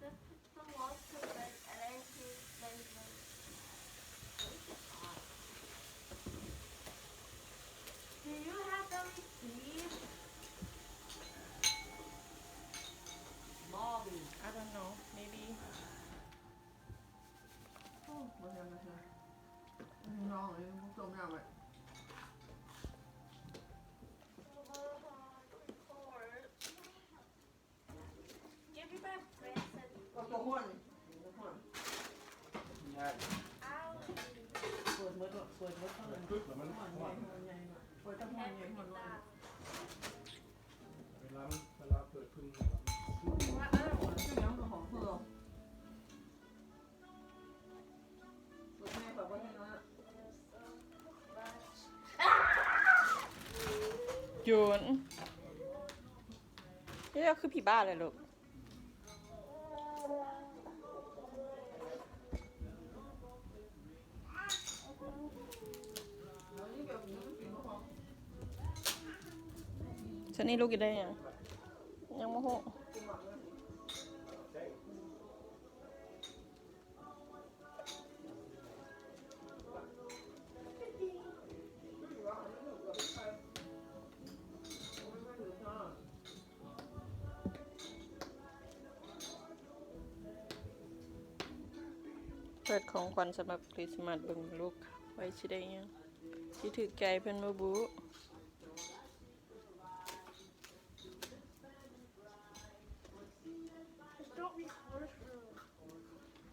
Just put some water to it and then put, then, then, do you have any seeds? Mommy. I don't know. Maybe. ໂອ້ ບໍ່ແມ່ນ ບໍ່ແມ່ນ ນ້ອງເອີຍ ບໍ່ຕົ້ມນ້ຳໄວ້. Give me my present. ກໍບໍ່ຮ້ອນ ບໍ່ຮ້ອນ. ໄດ້ ເປີດໝົດ ເປີດໝົດເທົ່ານັ້ນ. ປຶບແລ້ວມັນຮ້ອນ ຮ້ອນໃຫຍ່ ຮ້ອນໃຫຍ່ ເປີດທັງຮ້ອນໃຫຍ່ ຮ້ອນນ້ອຍ. ເວລາ ເວລາເປີດເພິ່ງ ເປັນຫຍັງກໍຫອມເພື່ອ ຈູນ ເອີ ຄືຜີບ້າເລີຍລູກ. ຊັ້ນນີ້ລູກຢາກໄດ້ຫຍັງ? ຍັງບໍ່ຮູ້. ເປີດຂອງຂວັນສຳລັບຄຣິສມາດ ເບິ່ງລູກວ່າຊິໄດ້ຫຍັງ ຊິຖືກໃຈເພິ່ນບໍ່ບຸ. Just don't record her.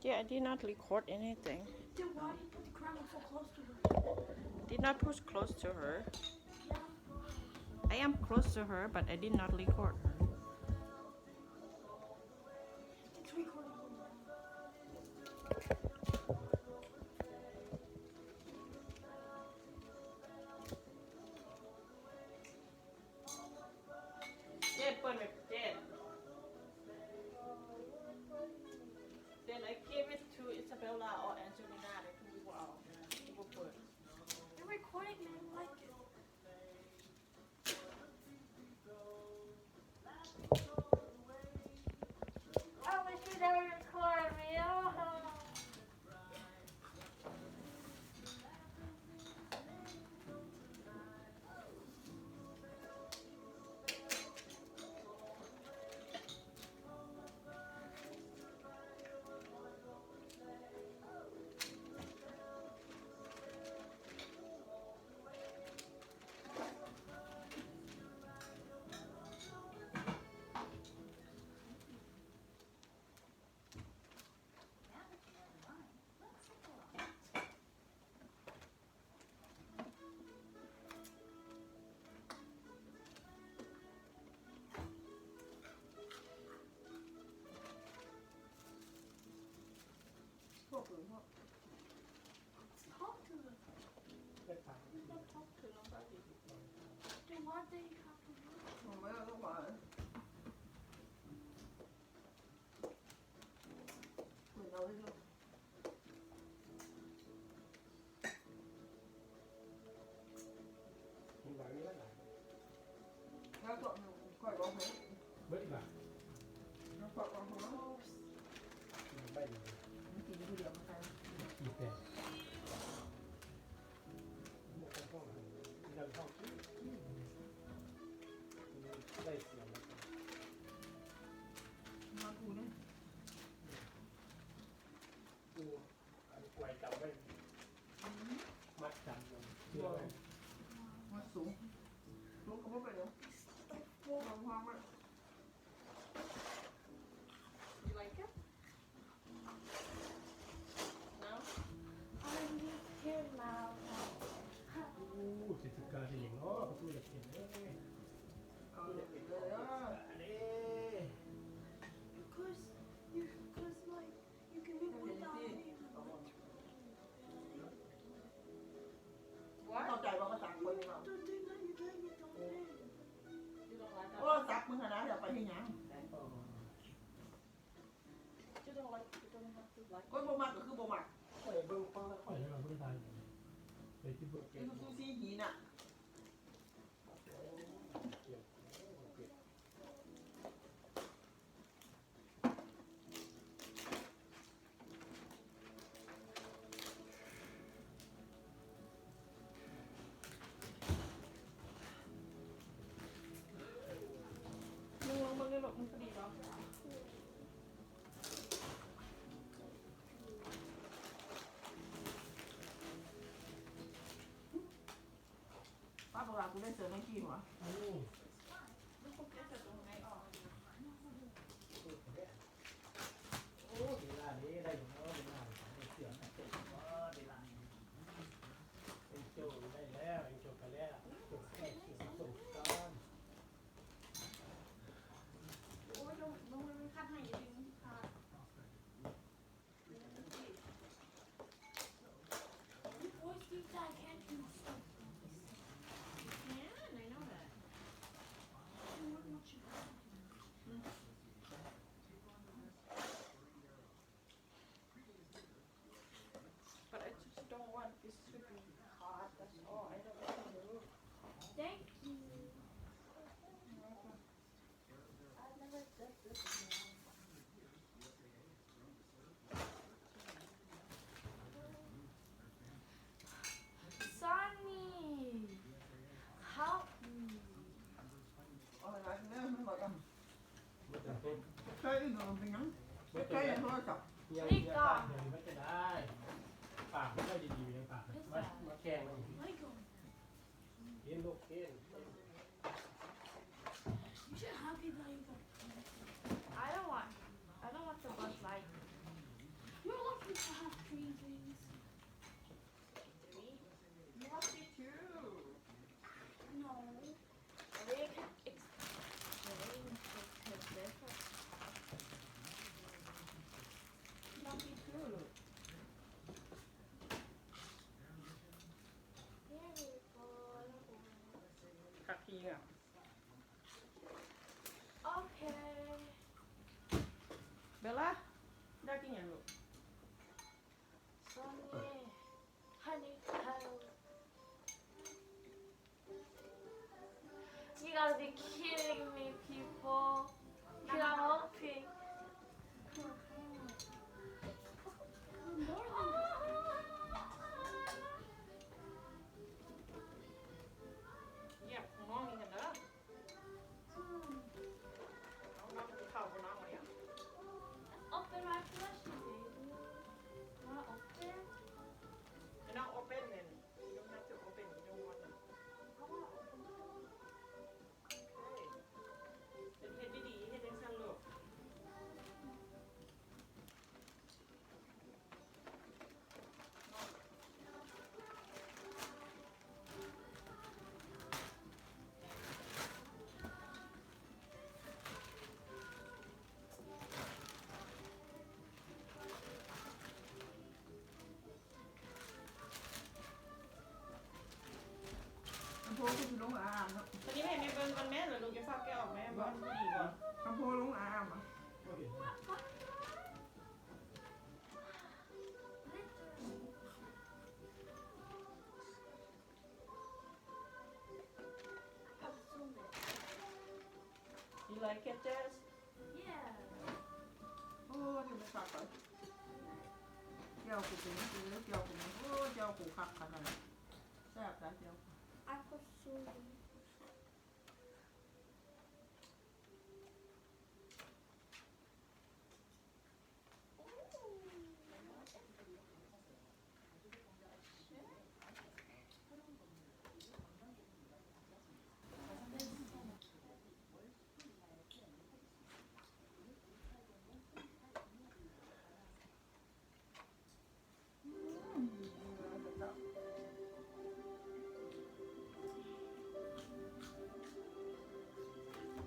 Yeah, I did not record anything. Then why did you put the camera so close to her? Did not push close to her. I am close to her, but I did not record her. It's recording. Talk to them. You don't talk to nobody. Then why they have to do it? ກິນຫຼາຍມີຫຼາຍ ແລ້ວກໍຂ້ອຍກໍເຮັດ ເບິດອີກລະ ແລ້ວຂ້ອຍກໍເຮັດ ໄດ້ຢູ່ ມັນກິນຜູ້ດຽວມັນໄດ້ ອີແປງ ບໍ່ຄ່ອຍພໍ ກິນເຂົ້າກິນ ໄດ້ສຽງ ມາກູເດ້ ກູ ອັນກວຍຈຳໄວ້ ມັດຈຳເອົາ ເຊື່ອໄວ້ ມັດສູງ ສູງກໍບໍ່ເປັນຫຍັງ ວາງວາງໄວ້ You like it? No? I need him now. ໂອ້ ເຈສສິກາ ເຮັດຫຍັງເນາະ ປະຕູຢາກເຫັນເດ້ ເອີ ເອີ ເອີ ເອີ ເອີ Because, because, like, You can live without me. ເຂົ້າໃຈວ່າພາສາຄົນເຮົາ Don't do that, you don't, you don't pay. ໂທລະສັບມຶງຫັ້ນນະ ຈະໄປເຮັດຫຍັງ? You don't like, you don't have to like. ຄົນບໍ່ມັກກໍຄືບໍ່ມັກ. ຂ້ອຍເບິ່ງຟັງແລ້ວຂ້ອຍຍັງບໍ່ໄດ້ຕາຍ. ໄປກິນເບິ່ງ ກິນຊູຊີຫີນະ. ມຶງລອງເບິ່ງເດີລູກ ມັນພໍດີບໍ່? ປ້າບອກວ່າກູໄດ້ເສື້ອໄນກີ້ຫວາ? ໂອ້ ໂອ້ ເດລາເດ ໄດ້ຢູ່ເນາະ ເດລາ ໄດ້ເສື້ອໄນກີ້ເນາະ ເດລາ ເອັນໂຈໄດ້ແລ້ວ ເອັນໂຈໄປແລ້ວ ໂອ້ຍ ມັນຄັດໃຫ້ But I just don't want this to be hot, that's all. I don't want to move. Thank you. You're welcome. Sunny, help me. ໃຊ້ອີກໜ້ອຍເປັນຫຍັງ? ໃຊ້ໂທລະສັບ. ນີ້ກ່ອນ. ປາກມັນໄດ້ດີໆ ປາກ ມາແຂ່ງ. Look, look. You should have it like that. I don't want, I don't want the Bud Light. You're lucky to have green things. Lucky too. No. They can explain to the difference. Lucky too. Here we go. ຄັກທີ່ງາມ. ໂອເຄ ເບລລາ ຢາກກິນຫຍັງລູກ? Sunny, honey, help. You gotta be kidding me, people. You got all pink. ຢຽບຂອງນ້ອງນີ້ຫັ້ນເດີ. ອືມ ນ້ອງກິນເຂົ້າບໍ່ນ້ອງ? ເອົາໄປໄວ້ເພື່ອຊີວິດ. ຄືຊິລົງອາບນ້ຳເນາະ. ຕອນນີ້ແມ່ ແມ່ເບິ່ງກ່ອນແມ່ ແລ້ວລູກຈະຟ້າວແກະອອກແມ່ ວ່າມັນດີບໍ່. ຄຳໂພລົງອາບນ້ຳ. You like it, Jess? Yeah. ໂອ້ ເຮັດໄປຝາກກ່ອນ. ແຈ່ວກູເປັນຈັ່ງຊີ້ເດີ ແຈ່ວກູ. ໂອ້ ແຈ່ວກູຄັກຂະໜາດນັ້ນ. ແຊບຫຼາຍແຈ່ວກູ. I put soy.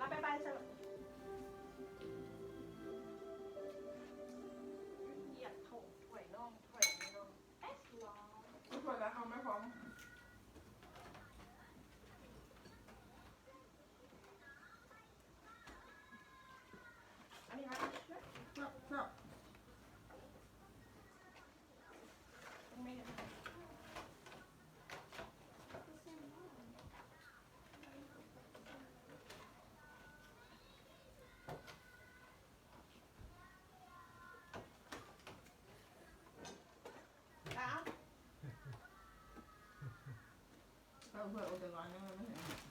ລະບາຍບາຍຊະ ຢຽບຖ້ວຍນ້ອງ ຖ້ວຍນ້ອງ. ຖ້ວຍລະເອົາມາພ້ອມ. ອັນນີ້ນະ ແຊບໆ. ເອົາ ເອົາເພື່ອນໂອແຕ່ວ່າຍັງບໍ່ເຫັນ.